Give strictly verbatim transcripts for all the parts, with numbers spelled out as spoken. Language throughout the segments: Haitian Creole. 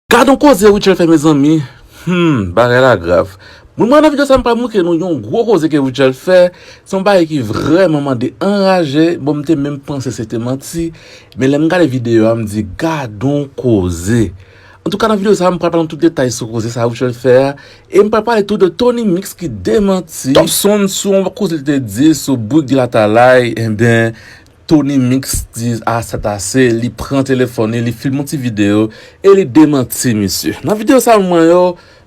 Gad on koze Rutshelle fè, mezanmi. Hmm, bagay la grav. Moun mwen, nan videyo sa, m pral montre nou yon gwo koze ke Rutshelle fè. Se yon bagay ki vrèman mande anraje. Bon, m te menm panse se te manti. Men lè m gade videyo a, m di, gad on koze. Antouka, nan videyo sa, m pral pale nou tout detay sou koze sa Rutshelle fè a. E m pral pale tou de Tony Mix ki demanti Topson sou yon koze li te di sou Boug Dilatalay. Enben, Tony Mix di ase t ase, li pran telefòn li, li filme yon ti videyo e li demanti misye. Nan videyo sa mwen yo,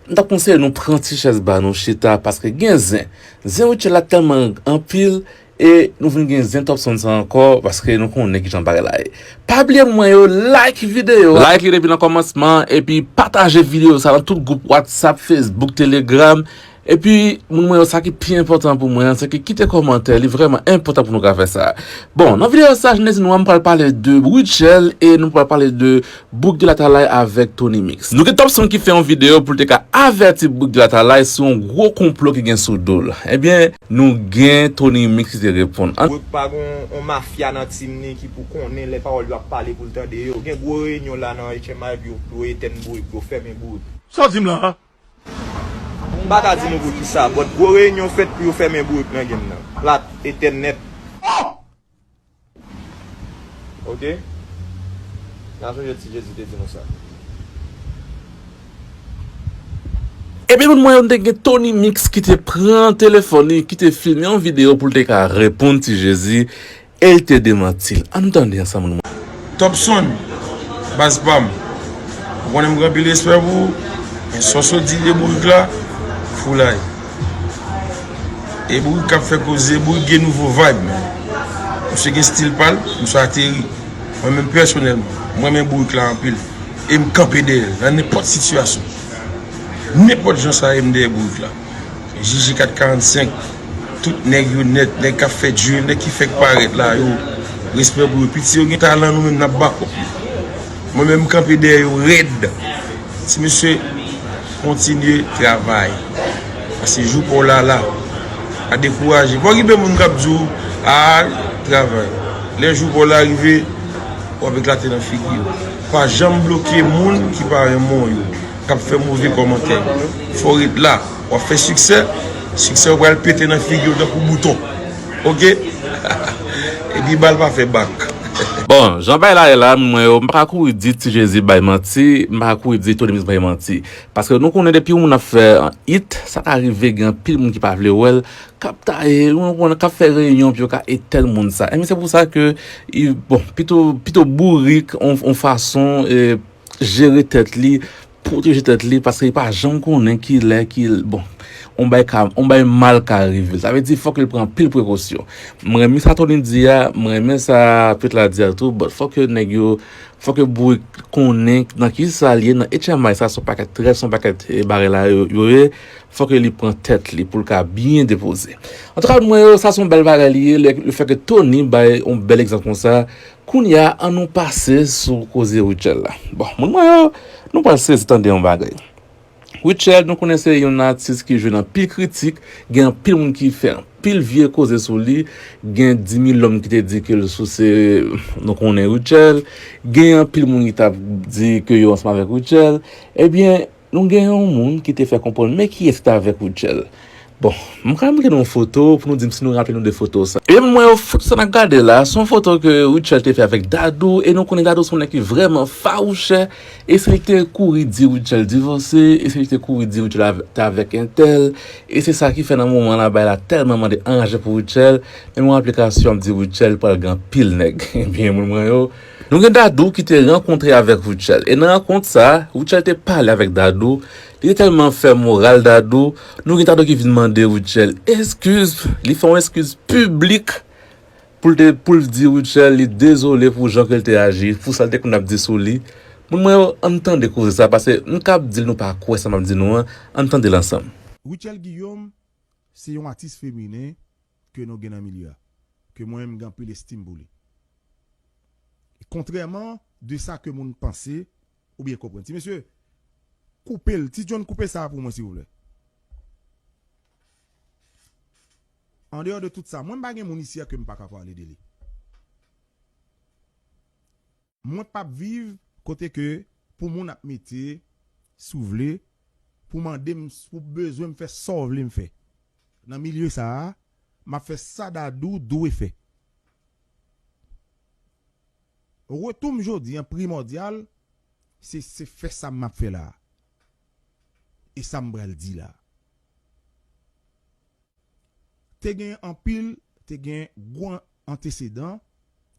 m t ap konseye nou pran ti chèz ba nou chita paske gen zen. Zen Rutshelle la tèlman anpil e nou vin gen zen Topson sa ankò paske nou konnen kijan bagay la ye. Pa bliye mwen yo, like videyo, like li depi nan kòmansman epi pataje videyo sa nan tout gwoup WhatsApp, Facebook, Telegram. Epi, moun mwen yo, sa ki pi enpòtan pou mwen an, se ke kite kòmantè, li vrèman enpòtan pou nou ka fè sa. Bon, nan videyo sa, jan m te di nou an, m pral pale de Rutshelle e nou pral pale de Boug Dilatalay avèk Tony Mix. Nou gen Topson ki fè yon videyo pou l te ka avèti Boug Dilatalay sou yon gwo konplo ki gen sou do l. Ebyen, nou gen Tony Mix ki te reponn. An- Boug pa gen yon mafya nan tim ni ki pou konnen lè pawòl yo ap pale pou l tande yo. Gen gwo reyinyon la nan H M I pou yo, pou yo etèn Boug, pou yo fèmen Boug. Sa w di m la a? M pa ka di nou poukisa, but gwo reyinyon fèt pou yo fèmen bourik nan game nan. Plat, etèn nèt. Oke? N a sonje Ti Jezi te di nou sa. Ebyen, moun mwen yo, nou te gen Tony Mix ki te pran telefòn li, ki te filme yon videyo pou l te ka reponn Ti Jezi. E l te demanti l. Ann tande ansanm nou. Topson, baz pa m. Ou konnen m gen anpil respè pou ou. Men sa w sot di de bourik la, foulay. E bourik k ap fè koze, bourik gen nouvo vibe. Misye gen stil pa l, misye ateri. Mwen menm pèsonèlman, mwen renmen bourik la anpil. E m kanpe dèyè l nan nenpòt sitiyasyon. Nenpòt jan sa ye, m dèyè bourik la. Jiji kat karannsenk, tout nèg yo nèt, nèg k ap fè drill, nèg ki fèk parèt la yo, respè pou yo. Piti yo gen talan, nou menm n ap bakòp yo. Mwen menm m kanpe dèyè yo rèd. Ti mesye, kontinye travay. Paske jou pa w la la. Pa dekouraje. Pa okipe moun k ap di w, a, travay. Lè jou pa w la rive, w ap eklate nan figi yo. Pa janm bloke moun ki pa renmen w yo, k ap fè move kòmantè. Fò w ret la. W ap fè siksè, siksè yo pral pete nan figi w tankou bouton. Oke? Epi bal pa fè bak. Bon, jan bagay la ye la, mwen yo, m pa ka kouri di Ti Jezi bay manti, m pa ka kouri di Tony Mix bay manti. Paske nou konnen depi yon moun ap fè hit, sa ka rive gen anpil moun ki pa vle wè l, k ap taye, nou konnen k ap fè reyinyon pou yo ka etèn moun sa. Ebyen, se pou sa ke, bon, pito, pito bourik, on, on fason, e, jere tèt li, pwoteje tèt li, paske li pa janm konnen ki lè, ki, bon, on bagay ka, on bagay mal ka rive l. Sa vle di, fòk li pran anpil prekosyon. M renmen sa Tony di a, m renmen sa Pete la di a tou, but fòk nèg yo, fòk bourik konnen nan ki sa l ye, nan H M I sa, se yon pakèt trèt, se yon pakèt, e, bagay la yo, yo ye, fòk li pran tèt li pou l ka byen depoze. Antouka, moun mwen yo, sa se yon bèl bagay li ye, le, le fè ke Tony bay yon bèl egzanp konsa, Kounye a, ann nou pase sou koze Rutshelle la. Bon, moun mwen yo, nou pral sezi tande yon bagay. Rutshelle, nou konnen se yon atis ki jwenn anpil kritik, gen anpil moun ki fè anpil vye koze sou li, gen di mil lòm ki te di ke l souse, nou konnen Rutshelle, gen anpil moun ki t ap di ke yo ansanm avèk Rutshelle. Ebyen, nou gen yon moun ki te fè konprann, men kiyès ki t avèk Rutshelle? Bon, m ka montre nou yon foto pou nou di m si nou raple nou de foto sa. E mwen, yon foto sa n ap gade la, se yon foto ke Rutshelle te fè avèk Dadou, e nou konnen Dadou se yon nèg ki vrèman fawouchè, e se li ki te kouri di Rutshelle divòse, e se li ki te kouri di Rutshelle av-, te avèk entèl, e se sa ki fè nan moman la, bagay la tèlman mande anraje pou Rutshelle, menm yon aplikasyon ap di Rutshelle pral gen anpil nèg. Ebyen, moun mwen yo, nou gen Dadou ki te rankontre avèk Rutshelle. E nan rankont sa, Rutshelle te pale avèk Dadou. Li te tèlman fè moral Dadou. Nou gen Dadou ki vin mande Rutshelle eskiz. Li fè yon eskiz piblik pou l te, pou l di Rutshelle li dezole pou jan ke l te aji, pou sa l te konn ap di sou li. Moun mwen yo, ann tande koze sa, paske m ka ap di l nou pa kwè sa m ap di nou an, ann tande l ansanm. Rutshelle Guillaume, se yon atis feminen ke nou gen nan milye a, ke mwen menm m gen anpil estim pou li. E kontrèman de sa ke moun panse oubyen konprann. Ti mesye, koupe l. Ti John, koupe sa a pou mwen, silvouplè. Andeyò de tout sa, mwen m pa gen moun isi a ke m pa ka pale de li. Mwen p ap viv kote ke pou moun ap mete si w vle, pou mande m, pou bezwen m fè sa w vle m fè. Nan milye sa a, m ap fè sa Dadou dwe fè. Retou m jodi an primòdyal, se, se fè sa m ap fè la a. E sa m pral di la a. Te gen anpil, te gen gwo antesedan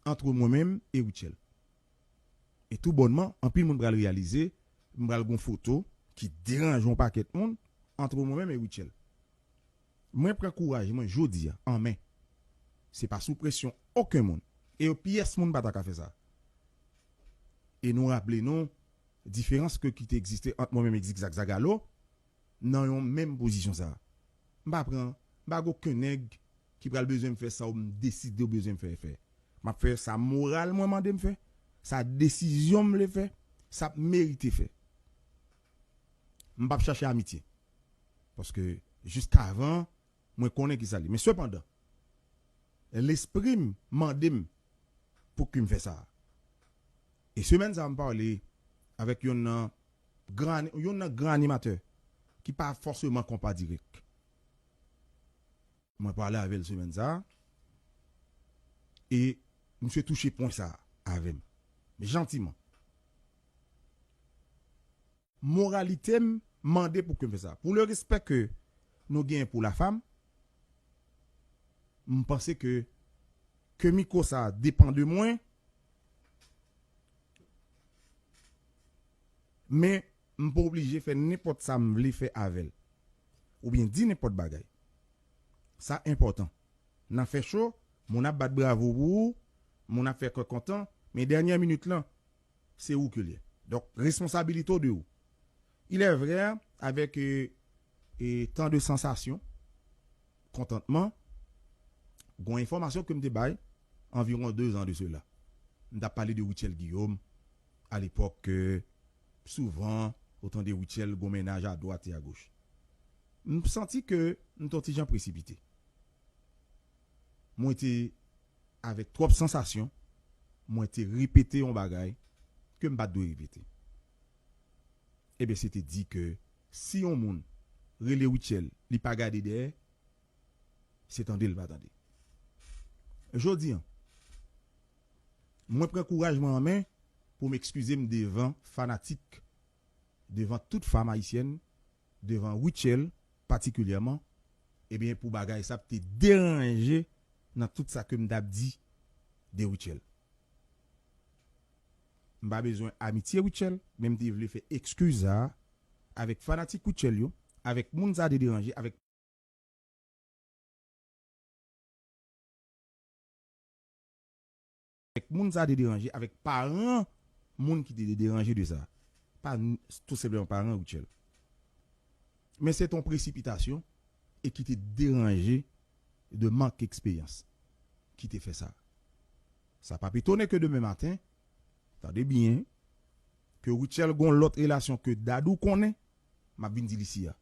ant mwen menm e Rutshelle. E tou bònman, anpil moun pral reyalize, m pral gon foto ki deranje yon pakèt moun ant mwen menm e Rutshelle. Mwen pran kouraj mwen jodi a an men. Se pa sou presyon okenn moun. E pyès moun pa ta ka fè sa. E nou raple nou diferans ke ki te egziste ant mwen menm e Zigzag Zagalo nan yon menm pozisyon sa a. M pa pran, m pa gen okenn nèg ki pral bezwen m fè sa ou m deside ou bezwen m fè, fè. M ap fè sa moral mwen mande m fè, sa desizyon m vle fè, sa m merite fè. M p ap chache amitye. Paske jiskavan, mwen konnen ki sa li. Men sepandan, lespri m mande m pou ki m fè sa. E semèn sa a, m pale avèk youn nan gran, youn nan gran animatè ki pa fòseman konpa dirèk. Mwen pale avè l semèn sa a, e misye touche pwen sa a avè m. Jantiman. Moralite m mande pou ke m fè sa. Pou le respè ke nou genyen pou la femme, m panse ke, ke mikwo sa a depann de mwen, men m pa oblije fè nenpòt sa m vle fè avè l. Oubyen di nenpòt bagay. Sa enpòtan. Nan fè cho, moun ap bat bravo pou ou, moun ap fè kè kontan, men dènyè minit lan, se ou ke l ye. Donk, responsabilite w de ou. Il est vrai, avec, euh, euh, tant de sensations, kontantman, gon enfòmasyon ke m te bay, anviwon de zan de sela. M t ap pale de Rutshelle Guillaume, alepòk ke souvan, ou tande Rutshelle gon mennaj adwat e agoch. M santi ke m t on ti jan presipite. Mwen te avèk twòp sansasyon, mwen te repete yon bagay ke m pa t dwe repete. Ebyen, se te di ke si yon moun rele Rutshelle, li pa gade dèyè, se tande l pa tande. Jodi an, mwen pran kouraj mwen an men pou m ekskize m devan fanatik, devan tout fanm ayisyèn, devan Rutshelle patikilyèman, ebyen, pou bagay sa p te deranje nan tout sa ke m t ap di de Rutshelle. M pa bezwen amitye Rutshelle, men m te vle fè ekskiz sa a avèk fanatik Rutshelle yo, avèk moun sa te deranje, avèk avèk moun sa te deranje, avèk paran moun ki te deranje de sa. Pa n-, tou senpleman paran Rutshelle. Men se t on presipitasyon e ki te deranje de mank eksperyans ki te fè sa. Sa p ap etone ke demen maten, tande byen, ke Rutshelle gon lòt relasyon ke Dadou konnen, m ap vin di l isi a.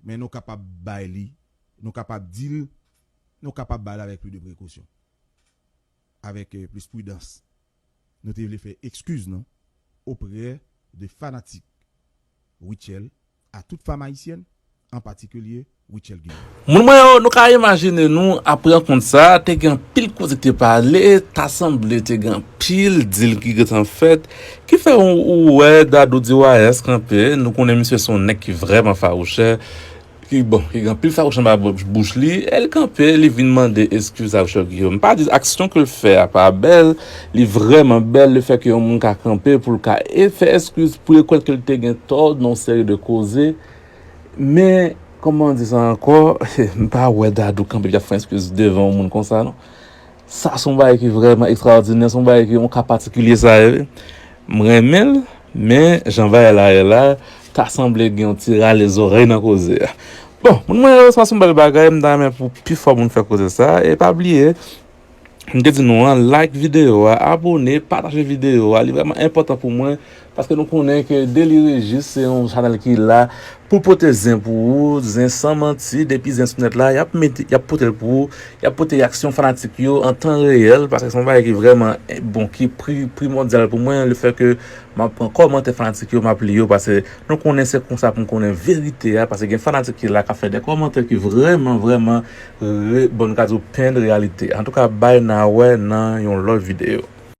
Men nou kapab bay li, nou kapab di l, nou kapab bay l avèk plis de prekosyon, avèk, euh, plis pridans. Nou te vle fè ekskiz nou oprè de fanatik Rutshelle, a tout fanm ayisyèn, an patikilye Rutshelle Guillaume. Moun mwen yo, nou ka imajine nou, apre rankont sa, te gen anpil koze ki te pale, ta sanble te gen anpil dil ki gentan fèt, ki fè ou, ou wè Dadou D Y S kanpe, nou konnen misye se yon nèg ki vrèman fawouchè, ki, bon, ki gen anpil fawouch anba bouch, bouch li, e l kanpe, li vin mande eskiz a Rutshelle Guillaume. M pa di aksyon ke l fè a pa bèl, li vrèman bèl, lefètke yon moun ka kanpe pou l ka e fè eskiz, pou rekonèt ke l te gen tò nan yon seri de koze. Men, kòman di sa ankò, m pa wè Dadou kanpe pou l ap fè yon eskiz devan yon moun konsa, non. Sa se yon bagay ki vrèman ekstraòdinè, se yon bagay ki yon ka patikilye sa ye, wi. M renmen l, men jan bagay la ye la, ta sanble gen yon ti rale zòrèy nan koze a. Bon, moun mwen yo, sa se yon bèl bagay, m ta renmen pou pifò moun fè koze sa, e pa bliye, m te di nou an, like videyo a, abone, pataje videyo a, li vrèman enpòtan pou mwen, Paske nou konnen ke Deli Regis se yon chanèl ki la pou pote zen pou ou, zen san manti, depi zen sou nèt la, y ap mete, y ap pote l pou ou, y ap pote reyaksyon fanatik yo an tan reyèl, paske se yon bagay ki vrèman, eh, bon, ki pri-, primòdyal pou mwen, le fè ke m ap pran kòmantè fanatik yo, m ap li yo, paske nou konnen se konsa pou m konnen verite a, paske gen fanatik ki la k ap fè de kòmantè ki vrèman, vrèman, re-, bon, nou ka di w, penn reyalite. Antouka, bay n a wè nan yon lòt videyo.